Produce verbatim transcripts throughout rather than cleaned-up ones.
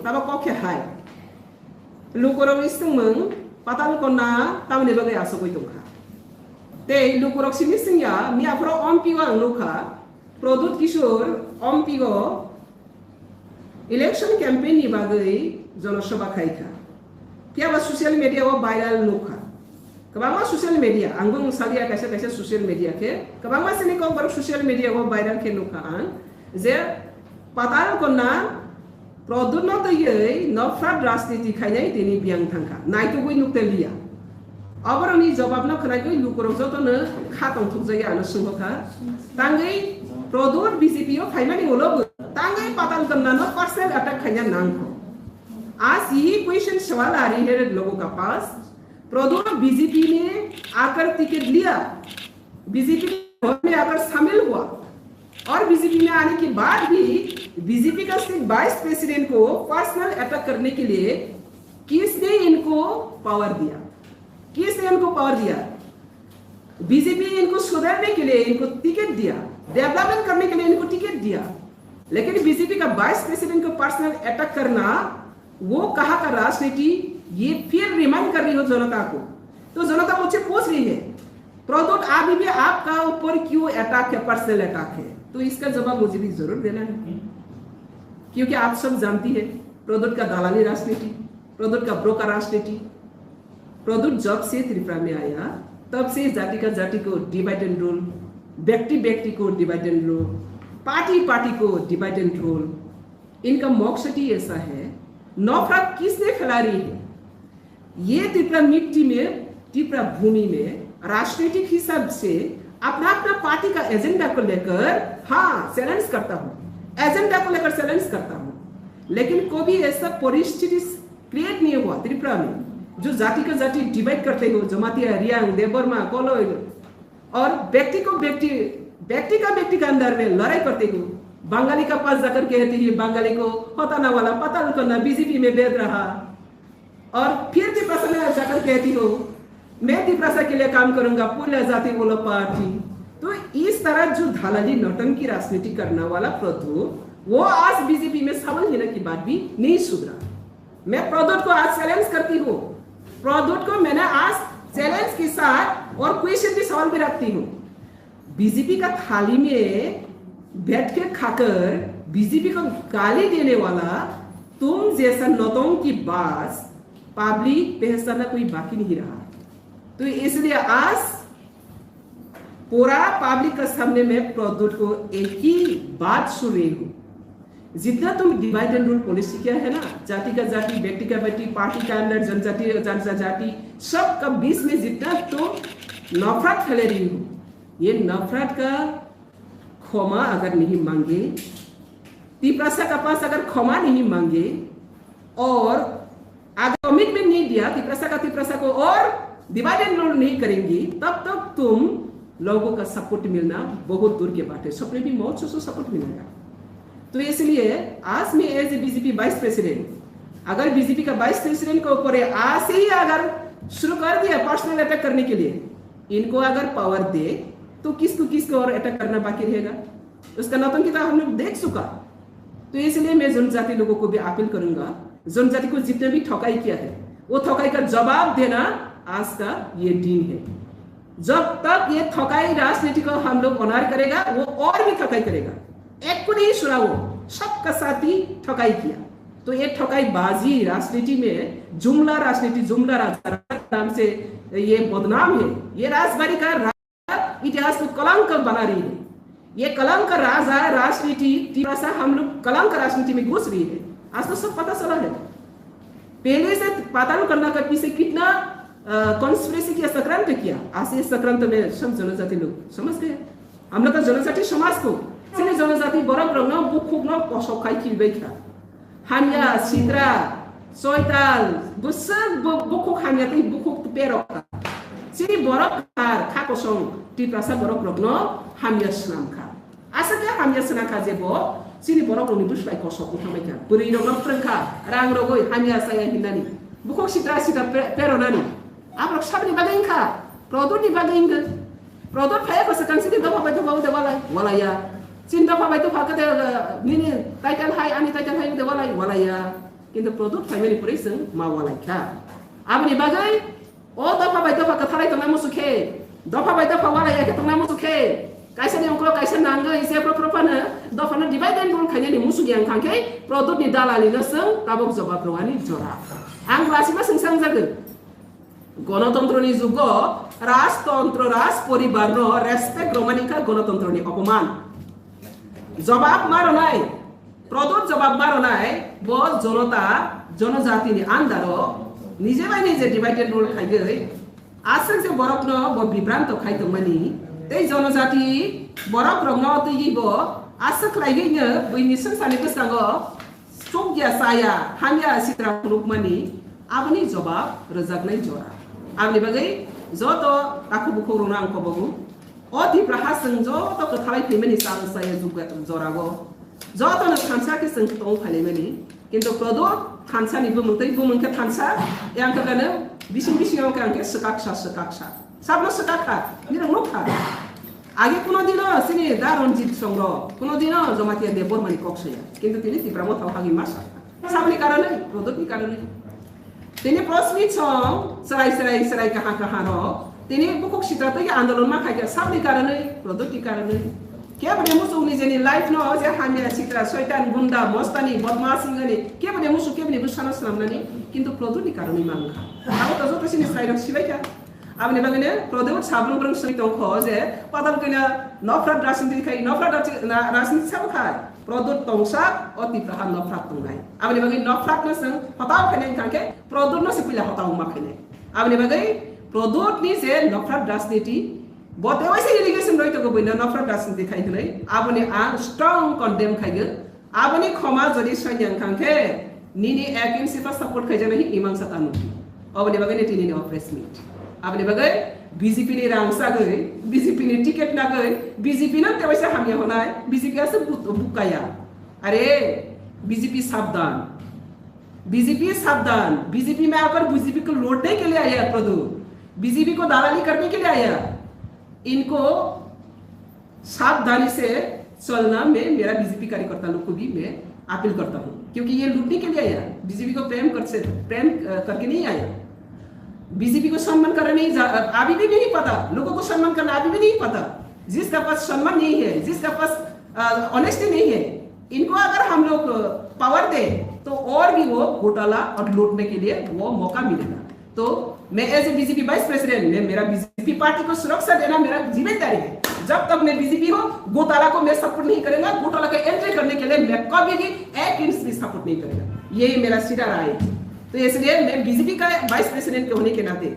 tabo kok khe hai. Lukurokni swngmung Patal Konna tamni bagwi asugwi tongkha. Tei lukurok simi swngya, miyaphoro Ompi o ang nukha, Pradyut Kishore Ompi o election campaign ni bagwi jonosabha khaikha. Phiya ba social media o viral nukha. Kwbangma social media, ang bung salia kaisa kaisa social media khe, kwbangma sini kokborok social media o viral khe nukha ang, je Patal Konna Pradyut no twiwi nophrad rajniti khainai tini biyang thangkha. Naitugwi nukte liya. Oboroni jobab no khwnagwi lukurok jotono kha tongthokjagwi ano swngkha. Tangwi Pradyut B J P o phaimani ulo bo tangwi Patal Konna no personal attack khaina nangkho. आज यही क्वेश्चन सवाल आ रही है लोगों का पास, प्रद्युत बीजेपी में आकर टिकट लिया, बीजेपी में आकर शामिल हुआ और बीजेपी में आने के बाद भी बीजेपी का सिर्फ वाइस प्रेसिडेंट को पर्सनल अटैक करने के लिए किसने इनको पावर दिया? किसने इनको पावर दिया? बीजेपी इनको सुधरने के लिए इनको टिकट दिया, डेवलपमेंट करने के लिए इनको टिकट दिया, लेकिन बीजेपी का वाइस प्रेसिडेंट को पर्सनल अटैक करना, वो कहाँ का राजनीति? ये फिर रिमाइंड कर रही हो जनता को। तो जनता मुझसे पूछ रही है, प्रद्युत, अभी भी आपका ऊपर क्यों अटैक है, पर्सनल अटैक है? तो इसका जवाब मुझे भी जरूर देना है, क्योंकि आप सब जानती है प्रद्युत का दलाली राजनीति, प्रद्युत का ब्रोकर राजनीति। प्रद्युत जब से त्रिपुरा में आया, तब से जाति का जाति को डिवाइड एंड रूल, व्यक्ति व्यक्ति को divide and rule, party party को डिवाइड एंड रूल। इनका मकसद ही ऐसा है। नफरत किसने फैला रही है? ये त्रिपुरा मिट्टी में, त्रिपुरा भूमि में राजनीतिक हिसाब से अपना अपना पार्टी का एजेंडा को लेकर, हाँ, चैलेंज करता हूँ, एजेंडा को लेकर चैलेंज करता हूँ, लेकिन कभी ऐसा परिस्थिति क्रिएट नहीं हुआ त्रिपुरा में जो जाति का जाति डिवाइड करते हो, जमातिया, रियांग, देबबर्मा, कोलोई, और व्यक्ति को व्यक्ति, व्यक्ति का व्यक्ति के अंदर में लड़ाई करते हो। बंगाली का पास जाकर कहती है बंगाली को हटाना वाला, पता नहीं करना, बीजेपी में बैठ रहा। और फिर तिप्रसा में जाकर कहती हो, मैं तिप्रसा के लिए काम करूंगा, पूरा जाति बोलो पार्टी। तो इस तरह जो धालाली नौटंकी राजनीति करने वाला प्रद्युत, वो आज बीजेपी में शामिल होने के बाद भी नहीं सुधरा। मैं प्रद्युत को आज चैलेंज करती हूँ, प्रद्युत को मैंने आज चैलेंज के साथ और क्वेश्चन भी सवाल भी रखती हूँ। बीजेपी का थाली में बैठ के खाकर बीजेपी को गाली देने वाला तुम जैसा नौटंकी बाज पब्लिक पहचानना कोई बाकी नहीं रहा। तो इसलिए आज पूरा पब्लिक का सामने मैं प्रद्युत को एक ही बात सुन रही हूँ, जितना तुम डिवाइड एंड रूल पॉलिसी किया है ना, जाति का जाति, व्यक्ति का व्यक्ति, पार्टी का अंदर जनजाति, जनजाति, सबका बीच में जितना तुम नफरत फैले रही हो, ये नफरत का क्षमा अगर नहीं मांगे, तिप्रसा का पास अगर क्षमा नहीं मांगे और अगर कमिटमेंट नहीं दिया तिप्रसा का तिप्रसा को और डिवाइड एंड रूल नहीं करेंगे, तब तक तुम लोगों का सपोर्ट मिलना बहुत दूर के बात है। सपने भी मौत से सपोर्ट मिलेगा। तो इसलिए आज मैं as a BJP vice president, अगर बीजेपी का वाइस प्रेसिडेंट के ऊपर आज से ही अगर शुरू कर दिया पर्सनल अटैक करने के लिए, इनको अगर पावर दे तो किसको किसको और अटैक करना बाकी रहेगा? उसका नौटंकी तो हम लोग देख चुका। तो इसलिए मैं जनजाति लोगों को भी अपील करूंगा, जनजाति को जितने भी ठगाई किया है, वो ठगाई का जवाब देना आज का ये दिन है। जब तक ये ठगाई राजनीति को हम लोग ऑनर करेगा, वो और भी ठगाई करेगा। एक को नहीं सुना, वो सबका साथ ही ठगाई किया। तो ये ठगाईबाजी राजनीति में जुमला राजनीति, जुमला राजा नाम से ये बदनाम है। ये राजबाड़ी का इतिहास को कलंक बना रही है। ये कलंक राजा राजनीति, तिरसा हम लोग कलंक राजनीति में घुस रही है। आज तो सब पता चला है। पहले से पाताल करना का पीछे कितना कॉन्स्पिरेसी किया, षड्यंत्र किया। आज ये षड्यंत्र में सब जनजाति लोग समझ गए। हम लोग का जनजाति समाज को, सिर्फ जनजाति बरम रंगना बुक खुक ना पोसो खाई खिल बैठा। Hamya, Sidra, Soital, bwswk bu-, bukhuk hamya tei bukhuk perok kha. Chini borok kha, kha kosong, Tiprasa borok rokno hamya swnam kha. Aswk khe hamya swnam kha je bo chini borok rokni bwswlai kosok wngthangbai kha. Bwrwi rokno phrwng kha, rang rogwi hamya chaya hinnani. Bukhuk Sidra Sidra pe-, peronani. Aborok saboni bagwi wngkha, Prodot ni bagwi wngkha. Prodot phaiya kho swkang chini dopha bai dopha wngde walai, walaiya. Chini dopha bai dopha khe de, eh, nini title hai, ani title hai wngde walai, walaiya. Kintu Pradyot phaimani pore chwng ma walai kha. Aboni bagwi o dopha bai dopha kwthalai tongnai musu khe, dopha bai dopha walai ya khe tongnai musu khe, kaisa ni ongkho kaisa nangwi se pro pro phano dophano divide and rule khainani musu yang thang khe Pradyot ni dalali no chwng tabuk jobab rwani jora. Ang lasima swngsa wngjagwi. Gonotontro ni jugo rajtontro, raj poribar no respect rwmani wngkha gonotontro ni opoman. Jobab ma rwnai, Pradyot jobab ma rwnai, bo jonota, jonojati ni under o nije bai nije divide and rule khaigwi aswk je borok no bo bibranto khai tongmani, tei jonojati borok rok no twiwi bo aswk khlaigwi no buini swngcharni bwskango chukya chaya, hamya sitra phunukmani, aboni jobab rwjaknai jora. Aboni bagwi joto takhuk bukhuk rokno ang kobogo. O Tipra ha chwng joto kwthalai phaimani chal chaya jora o. Jotono thansa khe chwng tong phailaimani. Kintu Pradyot thansa ni bumung tei bumung khe thansa, yang khe kano bising bising ang khe swkaksa swkaksa. Sabno swkakha, nirok nukha. Age kuno dino chini da Ranjit Songro, kuno dino Jamatia Debbarma ni kok saya. Kintu tini Tipra Motha o hagi masa. Sabni karonwi, Pradyot ni karonwi. Tini Prasmit song, serai serai serai kaha kaha ro. Tini bukhuk sitra twi andolon ma khaikha sabni karonwi, Pradyot ni karonwi. Keboni musu nijeni life no je hamya sitra, soitan, gunda, mostani, bodmas hingani, keboni musu, keboni bwsano swnamnani, kintu Pradyot ni karonwi mankha. Abo to joto sini srai rok sibaikha. Aboni bagwi no Pradyot sabrung brung swi tongkho je padal kena nofrat rajniti khai, nofrat rajniti sabo khai. Pradyot tongsa o Tipra ha nofrat tongnai. Aboni bagwi nofrat no chwng hotao khainai wngkha khe Pradyot no se puila hotao ma khainai. Aboni bagwi Pradyot ni je nofrat rajniti, bo tewaisa allegation roi tongo buino nofrat rajniti khai hwnwi. Aboni ang strong condemn khaigo. Aboni khoma jodi sonya wngkha khe nini against o support khaijaknai hi imang sa tanu. Oboni bagwi ni tini ni press meet. Aboni bagwi B J P ni rang sagwi, B J P ni ticket nagwi, B J P no tewaisa hamya honai, B J P ase but-, bukaya. Are, B J P sabdan. B J P sabdan. B J P mein aakar B J P ko lootne ke liye aaya hai Pradyot. B J P ko dalali karne ke liye aaya hai. इनको सावधानी से चलना, मैं मेरा बीजेपी कार्यकर्ता लोग को भी मैं अपील करता हूँ, क्योंकि ये लूटने के लिए आया, बीजेपी को प्रेम कर से प्रेम अ, करके नहीं आया। बीजेपी को सम्मान करना नहीं जा, अभी भी नहीं पता, लोगों को सम्मान करना अभी भी नहीं पता। जिसका पास सम्मान नहीं है, जिसका पास ऑनेस्टी नहीं है, इनको अगर हम लोग पावर दे तो और भी वो घोटाला और लूटने के लिए वो मौका मिलेगा। तो मैं as a BJP vice president, मैं मेरा बीजेपी पार्टी को सुरक्षा देना मेरा जिम्मेदारी है। जब तक मैं बीजेपी हूँ, घोटाला को मैं सपोर्ट नहीं करूंगा, घोटाला का एंट्री करने के लिए मैं कभी भी एक इंच भी सपोर्ट नहीं करूंगा। ये मेरा सीधा राय है। तो इसलिए मैं बीजेपी का वाइस प्रेसिडेंट के होने के नाते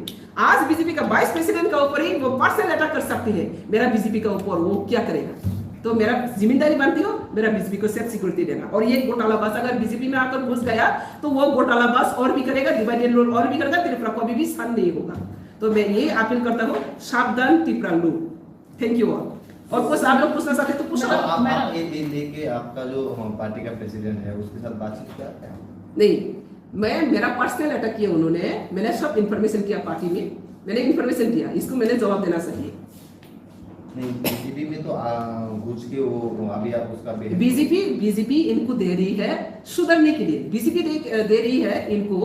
आज बीजेपी का वाइस प्रेसिडेंट का ऊपर ही वो पर्सनल अटैक कर सकती है, मेरा बीजेपी का ऊपर वो क्या करेगा? तो मेरा जिम्मेदारी बनती हो, मेरा बीजेपी को सेफ सिक्योरिटी देना। और ये घोटालाबाज अगर बीजेपी में आकर घुस गया, तो वो घोटालाबाज और भी करेगा, डिवाइड एंड रूल और भी करेगा, त्रिपुरा को अभी भी शांत नहीं होगा। तो मैं ये अपील करता हूँ, सावधान त्रिपुरा लोग। Thank you all. और कुछ आप लोग पूछना चाहते तो पूछो। मैडम, आप, आप ये, ये लेके आपका जो, अ, पार्टी का प्रेसिडेंट है, उसके साथ बातचीत किया क्या? नहीं, मैं, मेरा पर्सनल अटैक किया उन्होंने, मैंने सब इन्फॉर्मेशन किया पार्टी में, मैंने इन्फॉर्मेशन दिया, इसको मैंने जवाब देना चाहिए। नहीं, बीजेपी में तो, आ, घुस के वो, वो अभी आप उसका बिहेव बीजेपी, बीजेपी इनको दे रही है सुधरने के लिए, बीजेपी दे, दे रही है इनको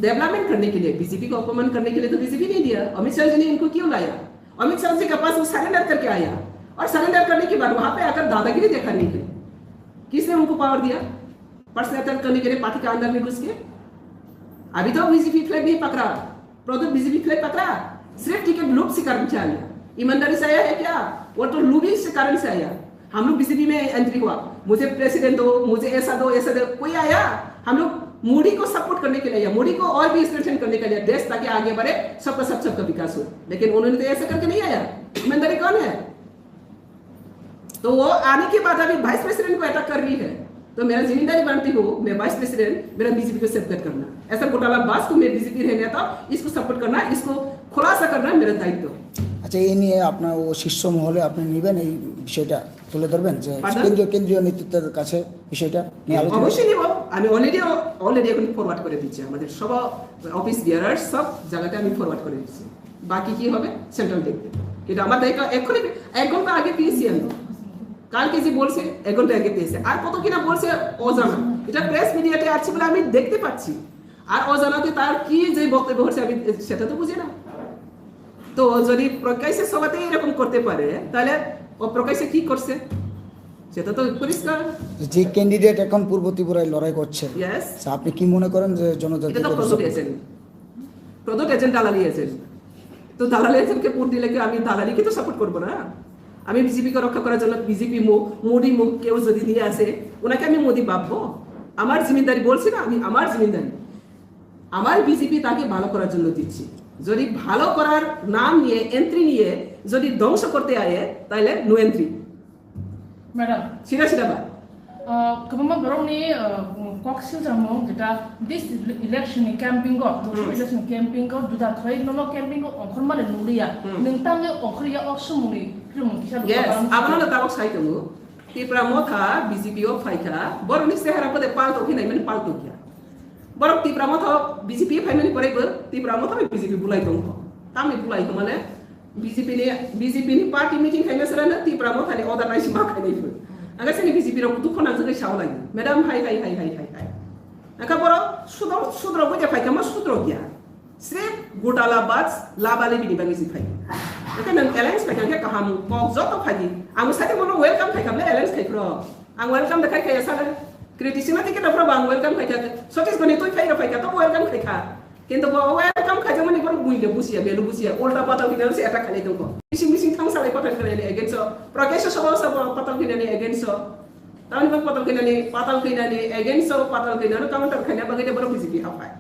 डेवलपमेंट करने के लिए, बीजेपी को अपमान करने के लिए तो बीजेपी नहीं दिया। अमित शाह जी ने इनको क्यों लाया? अमित शाह जी के पास वो सरेंडर करके आया और सरेंडर करने के बाद वहां पे आकर दादागिरी दिखाने के लिए किसने उनको पावर दिया पर्सनल अटैक करने के लिए पार्टी के अंदर में घुस के? अभी तो बीजेपी फ्लैग नहीं पकड़ा, प्रदीप बीजेपी फ्लैग पकड़ा, सिर्फ टिकट लूट से कारण से आया, ईमानदारी से आया है क्या? वो तो लूबिंग से कारण से आया। हम लोग बीजेपी में एंट्री हुआ, मुझे प्रेसिडेंट दो, मुझे ऐसा दो, ऐसा दो, कोई आया? हम लोग मोदी को सपोर्ट करने के लिए आया, मोदी को और भी स्ट्रेंथन करने के लिए, देश ताकि आगे बढ़े, सबका साथ सबका विकास हो। लेकिन उन्होंने तो ऐसा करके नहीं आया। ईमानदारी कौन है? तो वो आने के बाद अभी वाइस प्रेसिडेंट को अटैक कर रही है। तो मेरा जिम्मेदारी बनती हो, मैं वाइस प्रेसिडेंट, मेरा बीजेपी को सेफगार्ड करना। ऐसा घोटालाबाज को मैं बीजेपी रहने था, इसको सपोर्ट करना, इसको खुलासा करना मेरा दायित्व। আচ্ছা, এই নিয়ে আপনার ও শীর্ষ মহলে আপনি নেবেন এই বিষয়টা, তুলে ধরবেন যে পাঠান? কেন্দ্রীয়, কেন্দ্রীয় নেতৃত্বের কাছে বিষয়টা নিয়ে আলোচনা? অবশ্যই নিব। আমি অলরেডি, অলরেডি এখন ফরওয়ার্ড করে দিচ্ছি, আমাদের সব অফিস বিয়ারার সব জায়গাতে আমি ফরওয়ার্ড করে দিচ্ছি। বাকি কি হবে সেন্ট্রাল দেখবে। কিন্তু আমার দায়িত্ব এক্ষুনি, এক ঘন্টা আগে পেয়েছি আমি। কালকে যে বলছে, এক ঘন্টা আগে পেয়েছে, আর কত কিনা বলছে অজানা। এটা প্রেস মিডিয়াতে আসছে বলে আমি দেখতে পাচ্ছি। আর অজানাতে তার কি যে বক্তব্য হচ্ছে আমি সেটা তো বুঝি না। তো যদি প্রকাশ্যে সভাতে এরকম করতে পারে, তাহলে অপ্রকাশ্যে কি করছে, সেটা তো পরিষ্কার। যে ক্যান্ডিডেট এখন পূর্ব ত্রিপুরায় লড়াই করছে, ইয়েস। তা আপনি কি মনে করেন যে জনজাতি এটা তো প্রদ্যুৎ এজেন্ট। প্রদ্যুৎ এজেন্ট, দালালি এজেন্ট। তো দালালি এজেন্টকে ভোট দিলে কি আমি দালালিকে তো সাপোর্ট করবো না? আমি বিজেপিকে রক্ষা করার জন্য বিজেপি মুখ, মোদি মুখ কেউ যদি নিয়ে আসে, ওনাকে আমি মোদি ভাববো? আমার জিম্মেদারি বলছি না, আমি আমার জিম্মেদারি, আমার বিজেপি তাকে ভালো করার জন্য দিচ্ছি। যদি ভালো করার নাম নিয়ে, এন্ট্রি নিয়ে যদি ধ্বংস করতে আয়, তাহলে নো এন্ট্রি। Madam, সিধা সিধা বা uh, kwbangma borokni uh, kok siljamo jeta this election ni camping o, Hmm. election camping o juda khwlai nono camping o ongkhormani nukliya. Hmm. Nwng tangwi ongkhorya o sumungni khilumung kisa Yes, lukha abono no tabok sai tongo. Tipra Motha B J P o phaikha, borokni chehara pode palto khe naimani palto kya. Borok Tipra Motha B J P phaimani poraibo Tipra Motha bai B J P bulai tongkho. Tamni bulai kho mane B J P ni, B J P ni party meeting khaima srana Tipra Motha ni order naisi ma khainai phu. Aga sini B J P rok dukho nangjagwi sao lai. Madam, hai, hai, hai, hai, hai, hai. Aka borok sudro, sudro boja phaikha ma sudro kya. Srip gotala bas labali bini bagwi si phai. Aka nang alliance phaikha khe kaham kok joto phai. Ang sadi mono welcome khaikha, alliance khai pro. Ang welcome da khai khai sala. Criticism ati kita pro ang welcome khaikha. Sotis goni tui phai phai kha to welcome khaikha. Kintu bo welcome khaikha mani borok buinde busia, belu busia. Ulta patal kina si attack khalai tongko. Bising bising thang salai patal kina ni against so. Prakash so so patal kina ni against so. Tamni bak patal kina ni, patal kina ni against so, patal kina no counter khaina bagwi borok B J P hapai.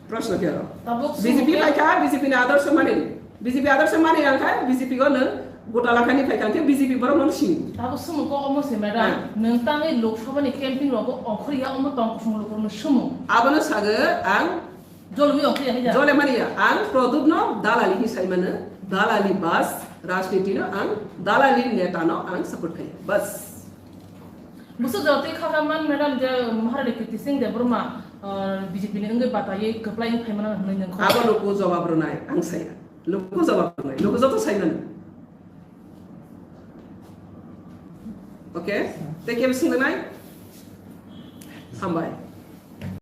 Proshno khe aro. Tabuk B J P sumung phaikha, B J P ni adorsho mani. B J P adorsho mani ang kha, B J P go no gotala khani phaikha khe B J P borok no sini. Tabuk sumung kok omo se madam, Hmm. nwng tangwi Lok Sabha ni camping rogo ongkhorya omo tong kusung lukurokno sumung. Abono sago ang Jolwi ongkhorya hija. Jole mani ya, ang Pradyut no dalali hi sai mano, dalali bas, rajniti no ang, dalali neta no ang support khai. Bas. Busu jotwi khaka man madam je Maharani Kirti Singh Debbarma uh, B J P ni wngwi bataywi kwplai wng phaimano hwnwi nwng kho. Abo luku jawab rwnai, ang saya. Luku jawab rwnai, luku joto sai mano. Okay? Tei kebo swngnai? Hambai.